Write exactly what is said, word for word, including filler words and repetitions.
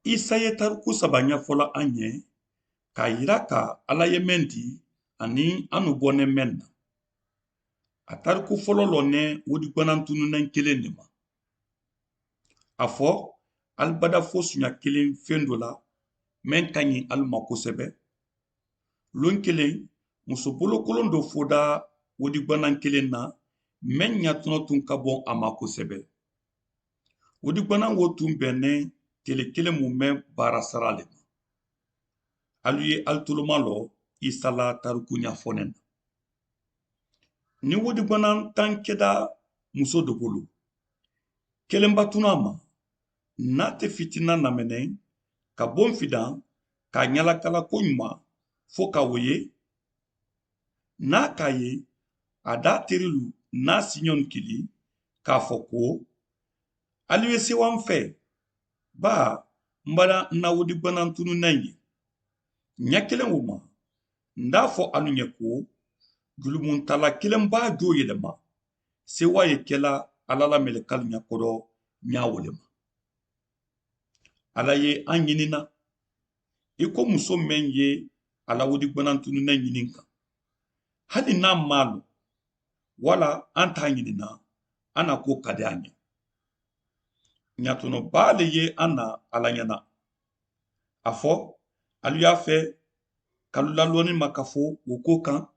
Isa ye tariku saba ɲafɔla an ɲɛ, ka yira ka Ala ye mɛn di, ani anu bɔ ne mɛn na. A tariku fɔlɔ lɔ ne wodi gbanan tunu nɛn kelen ne ma. A fɔ, alu bada fo suɲa kelen fendo la, mɛn kaɲi alu ma kosɛbɛ. Lon kelen, muso bolokolon do fo da wodi gbanan kelen na, mɛn ɲatɔnɔ tun ka bɔ a ma kosɛbɛ. Wodi gbanan wo tun bɛ ne tele kelen mu mɛn bara sara le ma. Alu ye alu toloma lɔ, Isa la tariku ɲafɔ ne na. Ni wodi gbanan tan keda muso dobolo, kelen ba tunu a ma, na te fitina namɛnɛ, ka bon fidan, ka ɲalakala koɲuma, fo ka woye, na ka ye, a da terilu, na siɲɔn kili, ka fɔ ko, alu ye sewa n fɛ, ba, mbada na wodi gbanan tunu nɛn ye. Ɲa kelen wo ma, nda fɔ anu ɲɛ ko, julumun tala kelen ba jo yelema, sewa ye kela Ala la melekalu ɲa kodo ɲa wole ma. Ala ye an ɲinina, i ko muso mɛn ye Ala wodi gbanan tunu nɛn ɲinin kan. Hali na malo, wala an ta ɲinina, ana ko kade a ɲa. Ɲatɔnɔ bale ye ana Ala ɲana. A fɔ, alu ya fɛ, ka lu lalɔni ma ka fo, wo ko kan,